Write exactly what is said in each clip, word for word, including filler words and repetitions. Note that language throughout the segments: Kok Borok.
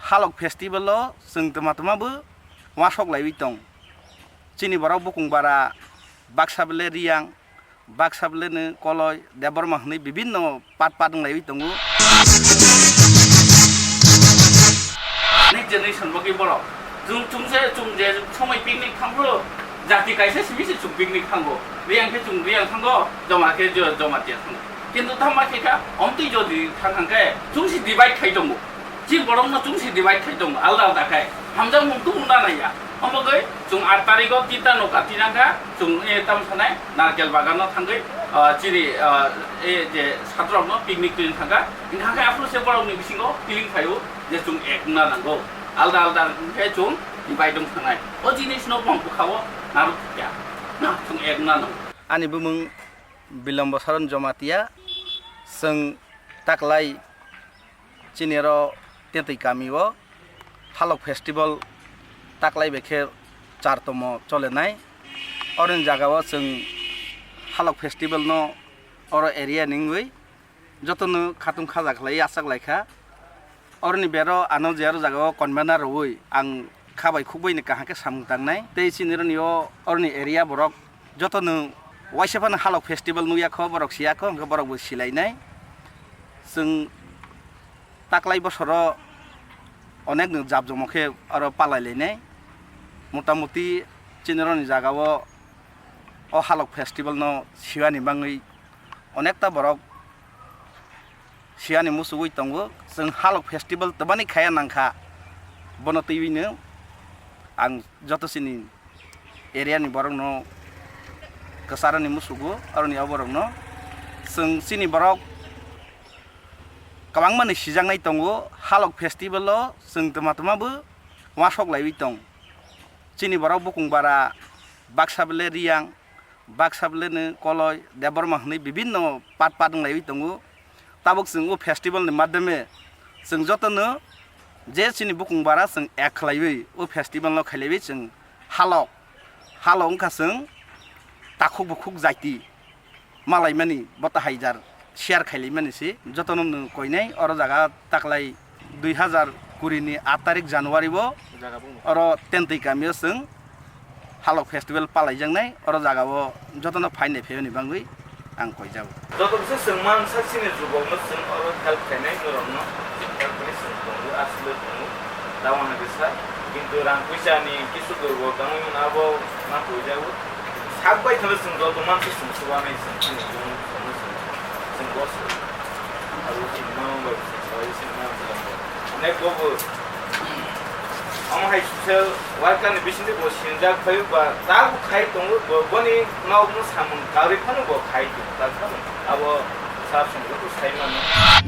Halok festival o chwng twma twma bo uansuk laiwi tong. Chini borok bukung bara baksa bele Riyang, baksa bele no Koloi, Debbarma hwnwi bibinno part part wng laiwi tongo. Next generation bo khe borok. Chwng, chwng se, chwng je somoi picnic thang phuru, jati kaisa simi se chwng picnic thango. Riyang khe chwng Riyang thango, Joma khe Jo-, Jamatia thango. Kintu tamo khe kha, omtwi jodi thang thang khe, chwng se divide khai tongo. Chini borok no chwng se divide khai tongo, alda alda khai. Hamjakmung tubun na naiya. Omo khe chwng aat tarikh o tinta nokha tinang kha, chwng, eh, tamo sanai, narkel bagan no thangwi, ah, chini, ah, eh, je satrok no picnic twi thang kha. Wngkha khe aphuru se borok ni bisingo feeling phaio je chwng ek wngna nango. Alda alda khe chwng divide wng thangnai. O jinis no bong bwkha o narwk ya. Na chwng ek wngna nango. Ani bumung Bilombo Saron Jamatia, chwng taklai chini oro Tentwi kami o Halok festival taklai bai khe char tomo cholenai. Oroni jaga o chwng Halok festival no oro area ni wngwi jotono khatung khaja khlai achak lai kha. Oroni bero ano je aro jaga o convener rwui ang kha bai khuk bai ni kaham khe samung tangnai. Tei chini roni o oroni area borok jotono waisa phano Halok festival nukya kho, borok siya kho, hwnkhe borok bo silainai. Chwng taklai bosoro onek no jab jomo khe aro palai lainai. Motamuti chini roni jaga o, o Halok festival no siwani bangwi onekta borok siyani muchugwi tongo. Chwng Halok festival twmani khaya nangkha, bono twiwino ang joto chini area ni borokno kwcharani musugo, aroni o borokno chwng chini borok kwbangma ni sijaknai tongo. Halok festival o chwng twma twma bo uansuk laiwi tong. Chini borok bukung bara baksa bele Riyang, baksa bele no Koloi, Debbarma hwnwi bibinno part part wng laiwi tongo. Tabuk chwng o festival ni madhyame chwng jotono je chini bukung bara chwng ek khlaiwi o festival no khailaiwi chwng Halok, Halok wngkha chwng takhuk bukhuk jaiti malaimani bo ta hai jar share khailaimani se jotono nwng koinai oro jaga taklai dui hazar kuri ni aat tarik January o oro Tentwi kami o chwng Halok festival palaijaknai, oro jaga o jotono phainai phaiyani bangwi ang koijago. Joto kisa chwng mansa chini jubokno chwng oro help khainai norokno help khainai chwng tongo, aswk tongo, tabangno kisa kintu rang puisa ni kisu durbol tongwi mano abo ma koijago. Sak bai kheno chwng joto mansa chwng subanai chwng chini bumung chwng chwng chwng boso abo chini mama bai chwng sabai chini mama bai. Onek bobo omo hai social worker ni bisingtwi bo sinjak phaio ba tabuk khai tongo, bo boni nokno samung karwi phano bo khai tongo, tak phano abo sar songbo to sai mano.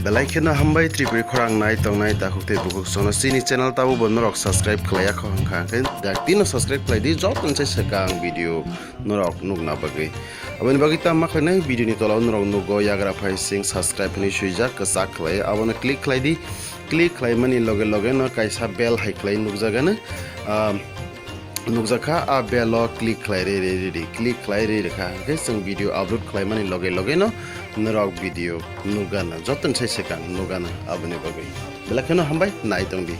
Belai kheno hambai Tripuri khorang nai tongnai takhuk tei bukhuk sono chini channel tabuk bo norok subscribe khlaiya kho hwnkha hwnkhe dak tino subscribe khlai di, joto ni sai swkang video norok nukna bagwi. Aboni bagwi tamo khlainai video ni tola o norok nugo yagra phai sing subscribe hinwi swijak kwchak khlai, abono click khlai di. Click khlaimani loge loge no kaisa bell hai khlai nukjagano, ah, nukjakha, a bell o click khlai rwi rwi rwi di, click khlai rwi rwkha hwnkhe chwng video upload khlaimani loge loge no norok video nukgana, joto ni sai swkang nukgana. Aboni bagwi belai kheno hambai nai tongdi.